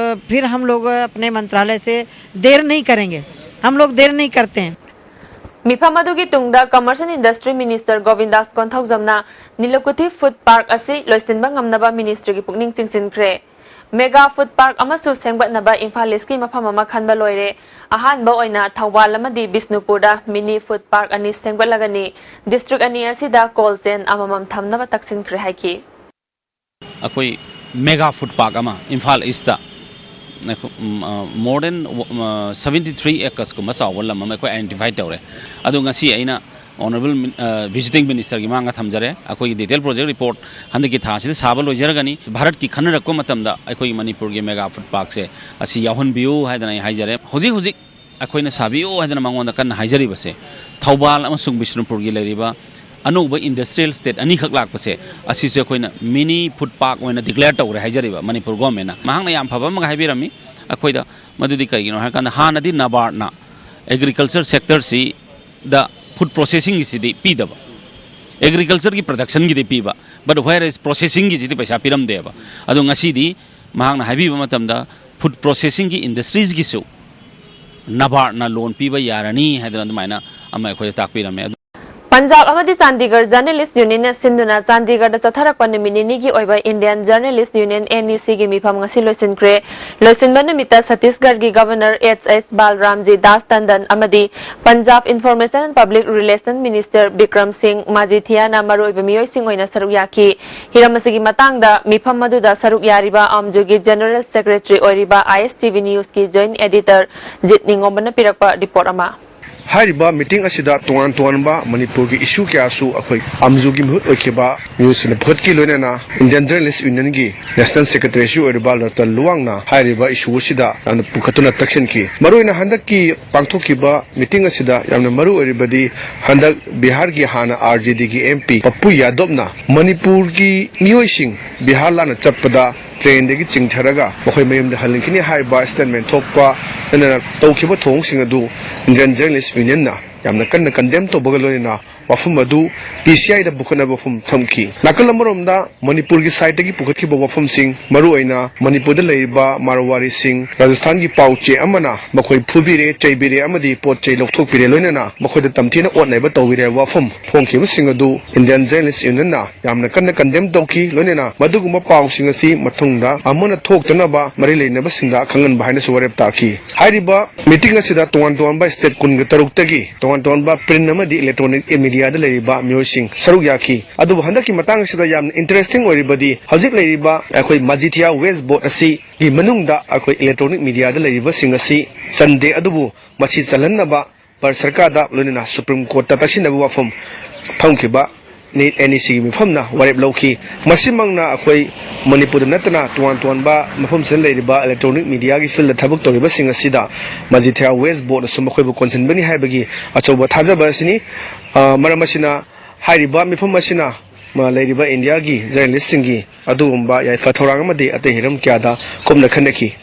फिर हम लोग अपने मंत्रालय से देर नहीं करेंगे, हम लोग देर नहीं करते हैं। ꯃꯤꯐꯝ ꯑꯗꯨꯒꯤ ꯇꯨꯡꯗ Commerce and Industry Minister Govindas ꯀꯣꯟꯊꯧꯖꯝꯅ ꯅꯤꯂꯀꯨꯊꯤ ꯐꯨꯗ ꯄꯥꯔꯛ ꯑꯁꯤ ꯂꯣꯏꯁꯤꯟꯕ ꯉꯝꯅꯕ ministryꯒꯤ ꯄꯨꯛꯅꯤꯡ ꯆꯤꯡꯁꯤꯟꯈ꯭ꯔꯦ꯫ Mega food park ꯑꯃꯁꯨ ꯁꯦꯝꯒꯠꯅꯕ ꯏꯝꯐꯥꯜ ꯏꯁꯀꯤ ꯃꯐꯝ ꯑꯃ ꯈꯟꯕ ꯂꯣꯏꯔꯦ꯫ ꯑꯍꯥꯟꯕ ꯑꯣꯏꯅ ꯊꯧꯕꯥꯜ ꯑꯃꯗꯤ ꯕꯤꯁꯅꯨꯄꯨꯔꯗ mini food park ꯑꯅꯤ ꯁꯦꯝꯒꯠꯂꯒꯅꯤ꯫ District ꯑꯅꯤ ꯑꯁꯤꯗ cold chain ꯑꯃꯃꯝ ꯊꯝꯅꯕ ꯇꯛꯁꯤꯟꯈ꯭ꯔꯦ ꯍꯥꯏꯈꯤ꯫ ꯑꯩꯈꯣꯏ mega food park ꯑꯃ Imphal east more than seventy three acres ꯀꯨꯝꯕ ꯆꯥꯎꯕ ꯂꯝ ꯑꯃ ꯑꯩꯈꯣꯏ identify ꯇꯧꯔꯦ꯫ ꯑꯗꯣ ꯉꯁꯤ ꯑꯩꯅ honourable visiting ministerꯒꯤ ꯃꯥꯡꯗ ꯊꯝꯖꯔꯦ꯫ ꯑꯩꯈꯣꯏꯒꯤ detail project report ꯍꯟꯗꯛꯀꯤ ꯊꯥꯁꯤꯗ ꯁꯥꯕ ꯂꯣꯏꯖꯔꯒꯅꯤ꯫ ꯚꯥꯔꯠꯀꯤ ꯈꯟꯅꯔꯛꯄ ꯃꯇꯝꯗ ꯑꯩꯈꯣꯏꯒꯤ ꯃꯅꯤꯄꯨꯔꯒꯤ mega food parkꯁꯦ ꯑꯁꯤ ꯌꯥꯎꯍꯟꯕꯤꯌꯨ ꯍꯥꯏꯗꯅ ꯑꯩ ꯍꯥꯏꯖꯔꯦ꯫ ꯍꯧꯖꯤꯛ ꯍꯧꯖꯤꯛ ꯑꯩꯈꯣꯏꯅ ꯁꯥꯕꯤꯌꯨ ꯍꯥꯏꯗꯅ ꯃꯉꯣꯟꯗ ꯀꯟꯅ ꯍꯥꯏꯖꯔꯤꯕꯁꯦ, ꯊꯧꯕꯥꯜ ꯑꯃꯁꯨꯡ ꯕꯤꯁꯅꯨꯄꯨꯔꯒꯤ ꯂꯩꯔꯤꯕ ꯑꯅꯧꯕ industrial state ꯑꯅꯤꯈꯛ ꯂꯥꯛꯄꯁꯦ, ꯑꯁꯤꯁꯦ ꯑꯩꯈꯣꯏꯅ mini food park ꯑꯣꯏꯅ declare ꯇꯧꯈ꯭ꯔꯦ ꯍꯥꯏꯖꯔꯤꯕ ꯃꯅꯤꯄꯨꯔ governmentꯅ꯫ ꯃꯍꯥꯛꯅ ꯌꯥꯝ ꯐꯕ ꯑꯃꯒ ꯍꯥꯏꯕꯤꯔꯝꯃꯤ ꯑꯩꯈꯣꯏꯗ, ꯃꯗꯨꯗꯤ ꯀꯩꯒꯤꯅꯣ ꯍꯥꯏꯔꯀꯥꯟꯗ, ꯍꯥꯟꯅꯗꯤ NABARDꯅ agriculture sectorꯁꯤꯗ food processingꯒꯤꯁꯤꯗꯤ ꯄꯤꯗꯕ, agricultureꯒꯤ productionꯒꯤꯗꯤ ꯄꯤꯕ, but whereas processingꯒꯤꯁꯤꯗꯤ ꯄꯩꯁꯥ ꯄꯤꯔꯝꯗꯦꯕ꯫ ꯑꯗꯣ ꯉꯁꯤꯗꯤ ꯃꯍꯥꯛꯅ ꯍꯥꯏꯕꯤꯕ ꯃꯇꯝꯗ, food processingꯒꯤ industriesꯒꯤꯁꯨ NABARDꯅ loan ꯄꯤꯕ ꯌꯥꯔꯅꯤ ꯍꯥꯏꯗꯅ ꯑꯗꯨꯃꯥꯏꯅ ꯑꯃ ꯑꯩꯈꯣꯏꯗ ꯇꯥꯛꯄꯤꯔꯝꯃꯦ꯫ ꯑꯗꯨ ꯄꯟꯖꯥꯕ ꯑꯃꯗꯤ ꯆꯥꯟꯗꯤꯒꯔ ꯖꯔꯅꯦꯂꯤꯁ ꯌꯨꯅꯤꯌꯟꯅ ꯁꯤꯟꯗꯨꯅ ꯆꯥꯟꯗꯤꯒꯔꯗ ꯆꯠꯊꯔꯛꯄ ꯅꯨꯃꯤꯠ ꯅꯤꯅꯤꯒꯤ ꯑꯣꯏꯕ Indian journalists union, N E ꯁꯤꯒꯤ ꯃꯤꯐꯝ ꯉꯁꯤ ꯂꯣꯏꯁꯤꯟꯈ꯭ꯔꯦ꯫ ꯂꯣꯏꯁꯤꯟꯕ ꯅꯨꯃꯤꯠꯇ ꯁꯠꯇꯤꯁꯒꯔꯒꯤ governor H S Balramji Das Tandon ꯑꯃꯗꯤ Punjab information and public relation minister Bikram Singh ꯃꯥꯖꯤꯊꯤꯌꯥꯅ ꯃꯔꯨꯑꯣꯏꯕ ꯃꯤꯑꯣꯏꯁꯤꯡ ꯑꯣꯏꯅ ꯁꯔꯨꯛ ꯌꯥꯈꯤ꯫ ꯍꯤꯔꯝ ꯑꯁꯤꯒꯤ ꯃꯇꯥꯡꯗ ꯃꯤꯐꯝ ꯑꯗꯨꯗ ꯁꯔꯨꯛ ꯌꯥꯔꯤꯕ ꯑꯥꯝꯖꯨꯒꯤ ꯖꯦꯅꯔꯦꯜ ꯁꯦꯀ꯭ꯔꯦꯇꯔꯤ ꯑꯣꯏꯔꯤꯕ ꯑꯥꯏ ꯑꯦꯁ ꯇꯤ ꯚꯤ ꯅ꯭ꯌꯨꯁꯀꯤ ꯖꯣꯏꯟꯠ ꯑꯦꯗꯤꯇꯔ ꯖꯤꯠ ꯅꯤꯉꯣꯝꯕꯅ ꯄꯤꯔꯛꯄ ꯔꯤꯄꯣꯔꯠ ꯑꯃ꯫ ꯍꯥꯏꯔꯤꯕ ꯃꯤꯇꯤꯡ ꯑꯁꯤꯗ ꯇꯣꯉꯥꯟ ꯇꯣꯉꯥꯟꯕ ꯃꯅꯤꯄꯨꯔꯒꯤ ꯏꯁꯨ ꯀꯌꯥꯁꯨ ꯑꯩꯈꯣꯏ ꯑꯥꯝꯖꯨꯒꯤ ꯃꯤꯍꯨꯠ ꯑꯣꯏꯈꯤꯕ ꯃꯤꯑꯣꯏꯁꯤꯡꯅ ꯄꯨꯈꯠꯈꯤ꯫ ꯂꯣꯏꯅꯅ ꯏꯟꯗꯤꯌꯟ ꯖꯔꯅꯦꯂꯤꯁ ꯌꯨꯅꯤꯌꯟꯒꯤ ꯅꯦꯁꯅꯦꯜ ꯁꯦꯀ꯭ꯔꯦꯇꯔꯤꯁꯨ ꯑꯣꯏꯔꯤꯕ ꯂꯣꯇꯟ ꯂꯨꯋꯥꯡꯅ ꯍꯥꯏꯔꯤꯕ ꯏꯁꯨ ꯑꯁꯤꯗ ꯌꯥꯝꯅ ꯄꯨꯈꯠꯇꯨꯅ ꯇꯛꯁꯤꯟꯈꯤ꯫ ꯃꯔꯨꯑꯣꯏꯅ ꯍꯟꯗꯛꯀꯤ ꯄꯥꯡꯊꯣꯛꯈꯤꯕ ꯃꯤꯇꯤꯡ ꯑꯁꯤꯗ ꯌꯥꯝꯅ ꯃꯔꯨ ꯑꯣꯏꯔꯤꯕꯗꯤ ꯍꯟꯗꯛ ꯕꯤꯍꯥꯔꯒꯤ ꯍꯥꯟꯅ ꯑꯥꯔ ꯖꯦ ꯗꯤꯒꯤ ꯑꯦꯝ ꯄꯤ ꯄꯞꯄꯨ ꯌꯥꯗꯕꯅ ꯃꯅꯤꯄꯨꯔꯒꯤ ꯃꯤꯑꯣꯏꯁꯤꯡ ꯕꯤꯍꯥꯔ ꯂꯥꯟꯅ ꯆꯠꯄꯗ ꯇ꯭ꯔꯦꯟꯗꯒꯤ ꯆꯤꯡꯊꯔꯒ ꯃꯈꯣꯏ ꯃꯌꯨꯝꯗ ꯍꯜꯍꯟꯈꯤꯅꯤ ꯍꯥꯏꯕ ꯁ꯭ꯇꯦꯠꯃꯦꯟ ꯊꯣꯛꯄ, ꯂꯣꯏꯅꯅ ꯇꯧꯈꯤꯕ ꯊꯧꯑꯣꯡꯁꯤꯡ ꯑꯗꯨ ꯏꯟꯗꯤꯌꯟ ꯖꯔꯅꯦꯂꯤꯁ ꯌꯨꯅꯤꯌꯟꯅ ꯌꯥꯝꯅ ꯀꯟꯅ ꯀꯟꯗꯦꯝ ꯇꯧꯕꯒ ꯂꯣꯏꯅꯅ ꯋꯥꯐꯝ ꯑꯗꯨ ꯄꯤ ꯁꯤ ꯑꯥꯏꯗ ꯄꯨꯈꯠꯅꯕ ꯋꯥꯐꯝ ꯊꯝꯈꯤ꯫ ꯅꯥꯀꯜ ꯑꯃꯔꯣꯝꯗ ꯃꯅꯤꯄꯨꯔꯒꯤ ꯁꯥꯏꯠꯇꯒꯤ ꯄꯨꯈꯠꯈꯤꯕ ꯋꯥꯐꯝꯁꯤꯡ, ꯃꯔꯨꯑꯣꯏꯅ ꯃꯅꯤꯄꯨꯔꯗ ꯂꯩꯔꯤꯕ ꯃꯥꯔꯋꯥꯔꯤꯁꯤꯡ, ꯔꯥꯖꯁꯊꯥꯟꯒꯤ ꯄꯥꯎ ꯆꯦ ꯑꯃꯅ ꯃꯈꯣꯏ ꯐꯨꯕꯤꯔꯦ, ꯆꯩꯕꯤꯔꯦ ꯑꯃꯗꯤ ꯄꯣꯠ ꯆꯩ ꯂꯧꯊꯣꯛꯄꯤꯔꯦ, ꯂꯣꯏꯅꯅ ꯃꯈꯣꯏꯗ ꯇꯝꯊꯤꯅ ꯑꯣꯠꯅꯕ ꯇꯧꯕꯤꯔꯦ ꯍꯥꯏꯕ ꯋꯥꯐꯝ ꯐꯣꯡꯈꯤꯕꯁꯤꯡ ꯑꯗꯨ ꯏꯟꯗꯤꯌꯟ ꯖꯔꯅꯦꯂꯤꯁ ꯌꯨꯅꯤꯌꯟꯅ ꯌꯥꯝꯅ ꯀꯟꯅ ꯀꯟꯗꯦꯝ ꯇꯧꯈꯤ꯫ ꯂꯣꯏꯅꯅ ꯃꯗꯨꯒꯨꯝꯕ ꯄꯥꯎꯁꯤꯡ ꯑꯁꯤ ꯃꯇꯨꯡꯗ ꯑꯃꯨꯛ ꯍꯟꯅ ꯊꯣꯛꯇꯅꯕ ꯃꯔꯤ ꯂꯩꯅꯕꯁꯤꯡꯗ ꯈꯪꯍꯟꯕ ꯍꯥꯏꯅꯁꯨ ꯋꯥꯔꯦꯞ ꯇꯥꯈꯤ꯫ ꯍꯥꯏꯔꯤꯕ ꯃꯤꯇꯤꯡ ꯑꯁꯤꯗ ꯇꯣꯉꯥꯟ ꯇꯣꯉꯥꯟꯕ ꯁ꯭ꯇꯦꯠ ꯀꯨꯟꯒ ꯇꯔꯨꯛꯇꯒꯤ ꯇꯣꯉꯥꯟ ꯇꯣꯉꯥꯟꯕ ꯄ꯭ꯔꯤꯟ ꯑꯃꯗꯤ ꯏꯂꯦꯛꯇ꯭ꯔꯣꯅꯤꯛ ꯃꯤꯗꯤꯌꯥꯗ ꯂꯩꯔꯤꯕ ꯃꯤꯑꯣꯏꯁꯤꯡ ꯁꯔꯨꯛ ꯌꯥꯈꯤ꯫ ꯑꯗꯨꯕꯨ ꯍꯟꯗꯛꯀꯤ ꯃꯇꯥꯡ ꯑꯁꯤꯗ ꯌꯥꯝꯅ ꯏꯟꯇꯔꯦꯁꯇꯤꯡ ꯑꯣꯏꯔꯤꯕꯗꯤ ꯍꯧꯖꯤꯛ ꯂꯩꯔꯤꯕ ꯑꯩꯈꯣꯏ ꯃꯥꯖꯤꯊꯤꯌꯥ ꯋꯦꯁ ꯕꯣꯔꯗ ꯑꯁꯤꯒꯤ ꯃꯅꯨꯡꯗ ꯑꯩꯈꯣꯏ ꯏꯂꯦꯛꯇ꯭ꯔꯣꯅꯤꯛ ꯃꯤꯗꯤꯌꯥꯗ ꯂꯩꯔꯤꯕꯁꯤꯡ ꯑꯁꯤ ꯆꯟꯗꯦ꯫ ꯑꯗꯨꯕꯨ ꯃꯁꯤ ꯆꯜꯍꯟꯅꯕ ꯚꯥꯔꯠ ꯁꯔꯀꯥꯔꯗ ꯂꯣꯏꯅꯅ ꯁꯨꯄ꯭ꯔꯤꯝ ꯀꯣꯔꯠꯇ ꯇꯛꯁꯤꯟꯅꯕ ꯋꯥꯐꯝ ꯊꯝꯈꯤꯕ ꯑꯦꯟ ꯏ ꯁꯤꯒꯤ ꯃꯤꯐꯝꯅ ꯋꯥꯔꯦꯞ ꯂꯧꯈꯤ꯫ ꯃꯁꯤꯃꯛꯅ ꯑꯩꯈꯣꯏ ꯃꯅꯤꯄꯨꯔꯗ ꯅꯠꯇꯅ ꯇꯣꯉꯥꯟ ꯇꯣꯉꯥꯟꯕ ꯃꯐꯝꯁꯤꯗ ꯂꯩꯔꯤꯕ ꯏꯂꯦꯛꯇ꯭ꯔꯣꯅꯤꯛ ꯃꯤꯗꯤꯌꯥꯒꯤ ꯐꯤꯜꯗ ꯊꯕꯛ ꯇꯧꯔꯤꯕꯁꯤꯡ ꯑꯁꯤꯗ ꯃꯥꯖꯤꯊꯤꯌꯥ ꯋꯦꯁ ꯕꯣꯔꯗꯅꯁꯨ ꯃꯈꯣꯏꯕꯨ ꯀꯣꯟꯁꯤꯟꯕꯅꯤ ꯍꯥꯏꯕꯒꯤ ꯑꯆꯧꯕ ꯊꯥꯖꯕ ꯑꯁꯤꯅꯤ꯫ ꯑ, ꯃꯔꯝ ꯑꯁꯤꯅ ꯍꯥꯏꯔꯤꯕ ꯃꯤꯐꯝ ꯑꯁꯤꯅ, ꯃ, ꯂꯩꯔꯤꯕ ꯏꯟꯗꯤꯌꯥꯒꯤ ꯖꯔꯅꯦꯂꯤꯁꯁꯤꯡꯒꯤ ꯑꯗꯨꯒꯨꯝꯕ ꯌꯥꯏꯐ ꯊꯧꯔꯥꯡ ꯑꯃꯗꯤ ꯑꯇꯩ ꯍꯤꯔꯝ ꯀꯌꯥꯗ ꯀꯨꯞꯅ ꯈꯟꯅꯈꯤ꯫